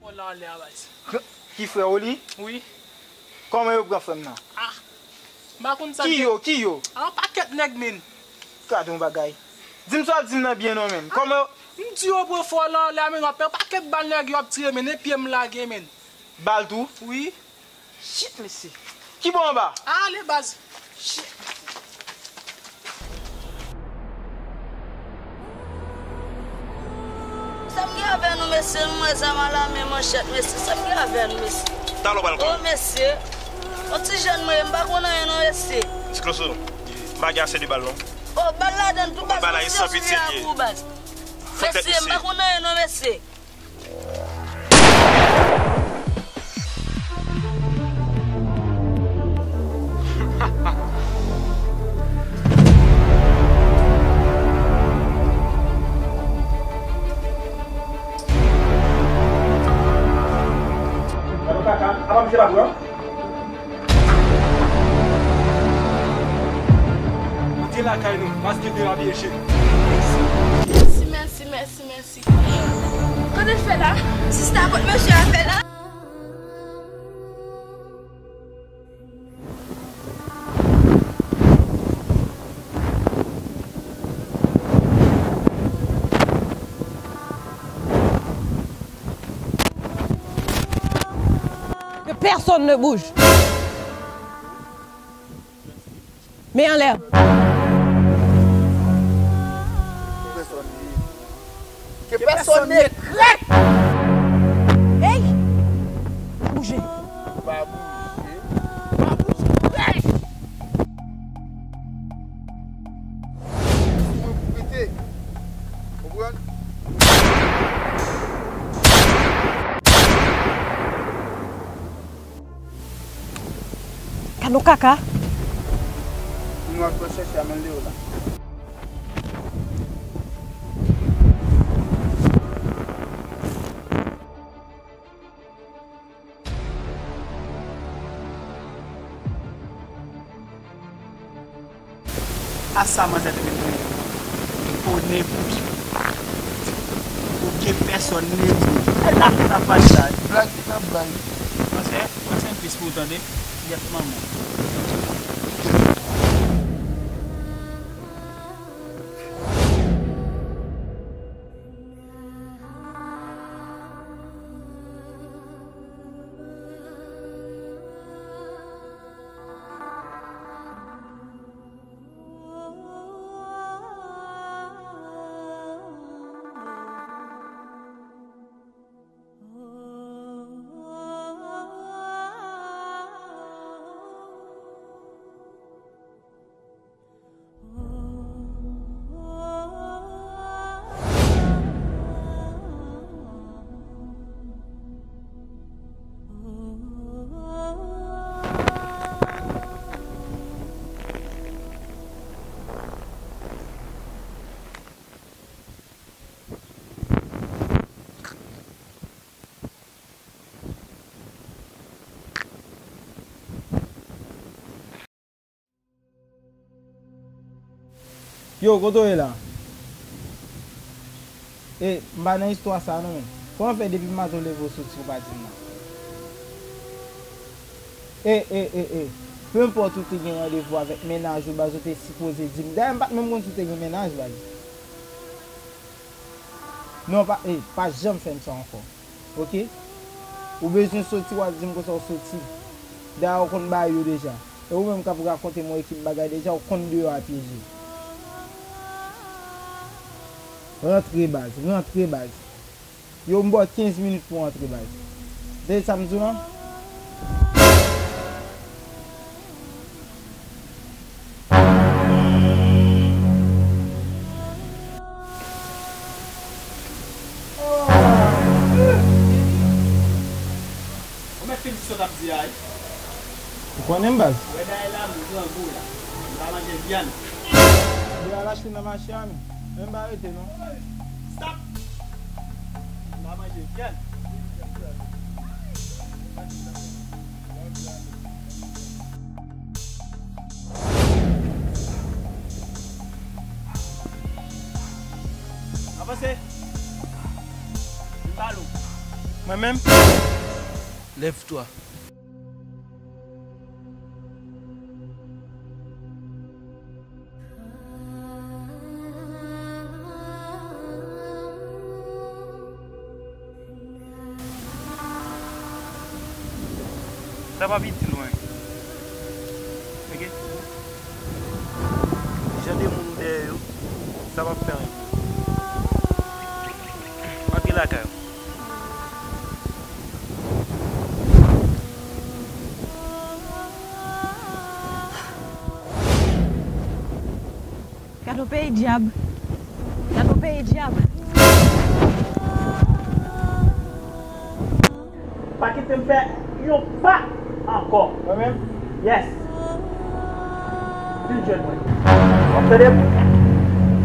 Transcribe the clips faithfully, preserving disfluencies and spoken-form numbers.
Fò la anlè a, baz. Ki frè w li? Wi. Kòman yo pran frè m nan? Ah, m pa konn sa. Ki yo? Ki yo? Ah, yon pakèt nèg, men. Gade yon bagay. Di m sa w ap di m nan byen non, men. Kòman yo? M di yo pran fò la anlè a, men, w ap pè pakèt bal nèg yo ap tire, men, e pye m lage, men. Bal tou? Wi. Shit, mesye. Ki bò anba? Ale, baz. Shit. Sa m gen avè nou, mesye? M wè zam alame, manchèt, mesye. Sa m gen avè nou, mesye? Talè w pral konnen. O, mesye. Yon ti jèn mwen ye, m pa konn anyen non, mesye. Ti Kloso, m pa gen ase de bal non. O, bal ladann tou, baz. Bal la e san pitye li ye. Mesye, m pa konn anyen non, mesye. Gade kaka, apa misye pa pran? Antre lakay nou, paske derape cheri. Mèsi, mèsi, mèsi, mèsi. Kote l fè la? Sista, kot mesye a fè la? Que personne ne bouge. Men anlè. Ke pèsòn ne krèk! Ey! Pa bouje. Pa bouje. Pa bouje krèk! Sou mwen pou pete. Konprann? Kado kaka. Moun w ap chèche a, men l deyò la. A sa manzè te vin touye. O ne pou. Ou gen pèsòn ne pou. E la nan paj la. Blag ki nan blag. Panse, panse yon pis pou ou tande. Yèt manman. Yo, kote w ye la? E, m pa nan istwa sa non, men. Kòman fè depi maten w leve w soti ou pa di m nan? E, e, e, e. Penpòt ou te gen randevou avèk mennaj ou, baz, ou te sipoze di m. Dayè, m pa t menm konn si w te gen mennaj, baz. Non, pa, e, pa janm fè m sa ankò. Oke? Ou bezwen soti, w ap di m konsa w soti. Dayè, w konn bagay yo deja. E ou menm k ap rakonte m yon ekip bagay deja, w konn deyò a pyeje. Rantre, baz, rantre, baz. Yo, m ba w kenz minit pou w antre, baz. Tande sa m di w lan? Ou mèt fin di sa w t ap di a, wi. Ou konnen m, baz. Wè dayè la, m grangou la. M pa manje vyann. M al achte nan mache a, men. Men m pa rete, non. Stop! M pa manje vyann. Avanse! Vin pale w. Mwen menm? Lève-toi. Sa p ap itil mwen. Oke? Jan de moun ou dèyè yo, sa p ap fè anyen pou ou. Antre lakay ou. Gad yon peyi dyab. Gad yon peyi dyab. Pa kite m fè yon pa ankò. Mwen menm? Yes. Vin jwenn mwen. W ap tande m?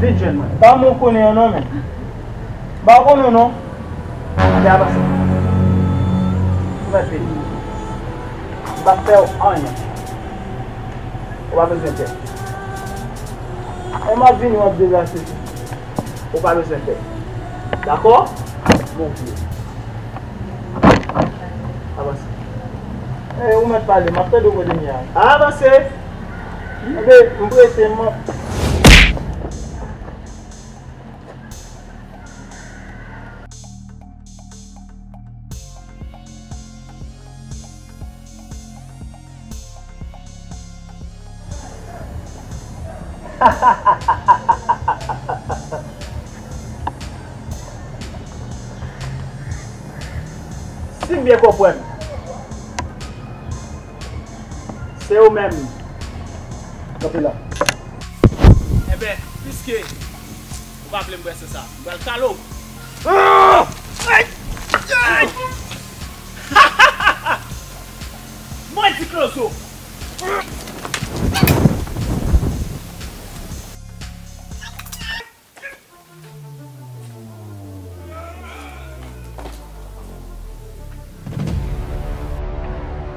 Vin jwenn mwen. Pa mwen konnen an non, men. M pa konnen w non. Ann avanse. Ou mèt vini. M p ap fè w anyen. Ou pa bezwen pè. E m ap vini, w ap deplase tou. Ou pa bezwen pè. Dakò? Bon vye. Avanse. E, ou mèt pale, m ap tande w kote m ye a. Avanse! Enben, m prese, m ap Si m byen konprann, se ou menm. Kanpe la. Enben, piske ou pa vle m bwè san sa, m pral kale w. Ah! Ay! Ay! Mwen di Klozo!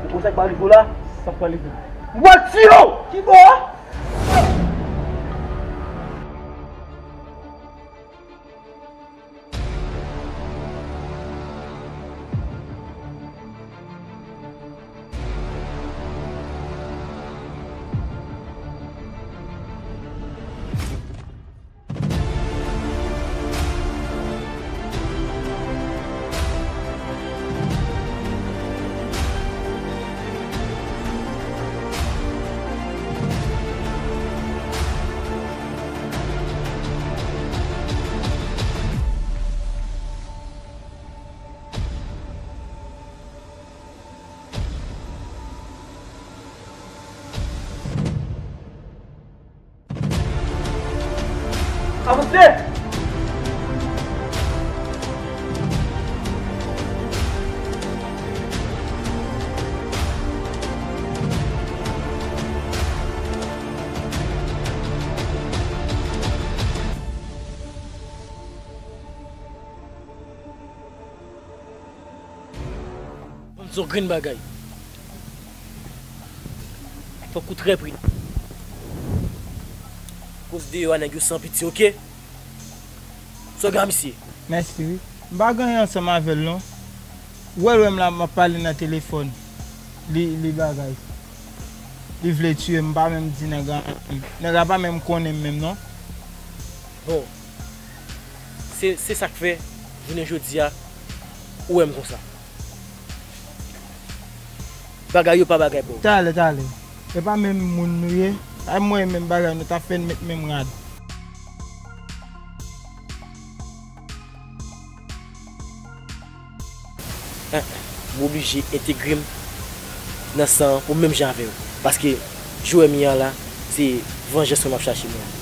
Ou konn sa k pral rive w la? Sa k pral rive m? Mwen pral tiye w! Ki bò? Avanse! Ban m di w yon grenn bagay. Fòk ou trè pridan. Koz deyò a nèg yo san pitye, oke? Sòga misye. Mèsi wi. M pa gen anyen ansanm avè l non. Ou wè l wè m la, m ap pale nan telefòn. Li, li bagay. Li vle tiye m, m pa menm di nèg la anyen. Nèg la pa menm konnen m menm non. Bon. Se, se sa k fè, jounen jodi a, ou wè m konsa. Bagay yo pa bagay pa w. Talè, talè. E pa menm moun nou ye. A mwen menm bagay nou t ap fè n met menm rad. Eh, m oblije entegre m nan san an pou menm jan avè w. Paske, jan w wè m ye a la, se vanjans mwen m ap chache mwen.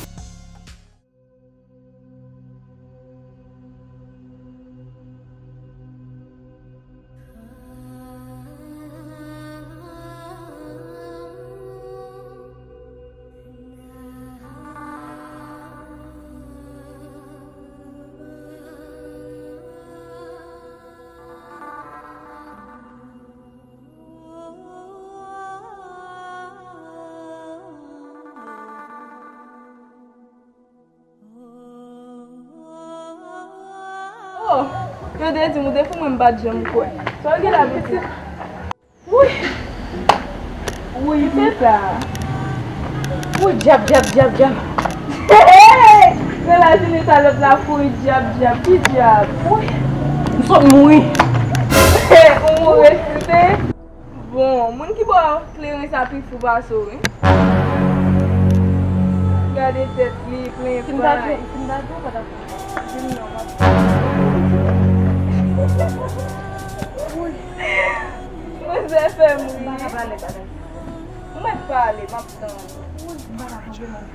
Ou te di m, ou te fou, mwen m pa t janm kwè. Sa w gen la, pitit? Wi. Wi, se sa. Wi, dyab, dyab, dyab, dyab. Hey, hey! Nan la jounen sa, lòt la fou, dyab, dyab, ki dyab? Wi. M sot mouri. Ou mouri, se? Bon, moun ki ba w kleren sa pi fou pase w, wi. Gade tèt li, plen pay. Si m ta di w, si m ta di w, pa t ap di m non, m ap Manzè fè m ri. M pa ka pale bagay sa. Mwen pale, m ap tann. Wi, m pa ka pale non.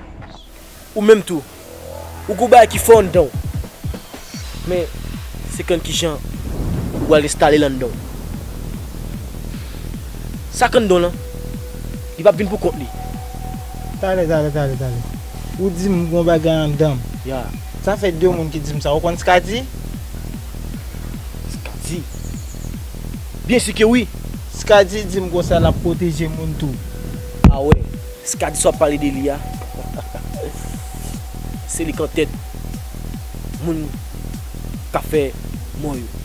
Ou menm tou, ou gon bagay ki fò anndan w. Men, se konn kijan ou pral enstale l anndan w. Sa k anndan w lan, li p ap vin pou kont li. Talè, talè, talè, talè. Ou di m gon bagay anndan m. Ya. Sa fè de moun ki di m sa. Ou konn Skady? Skady? Byen si ke wi. Skady di m konsa l ap pwoteje moun tou. A wè. Skady sa w ap pale de li a, se li k antèt moun k ap fè mò yo.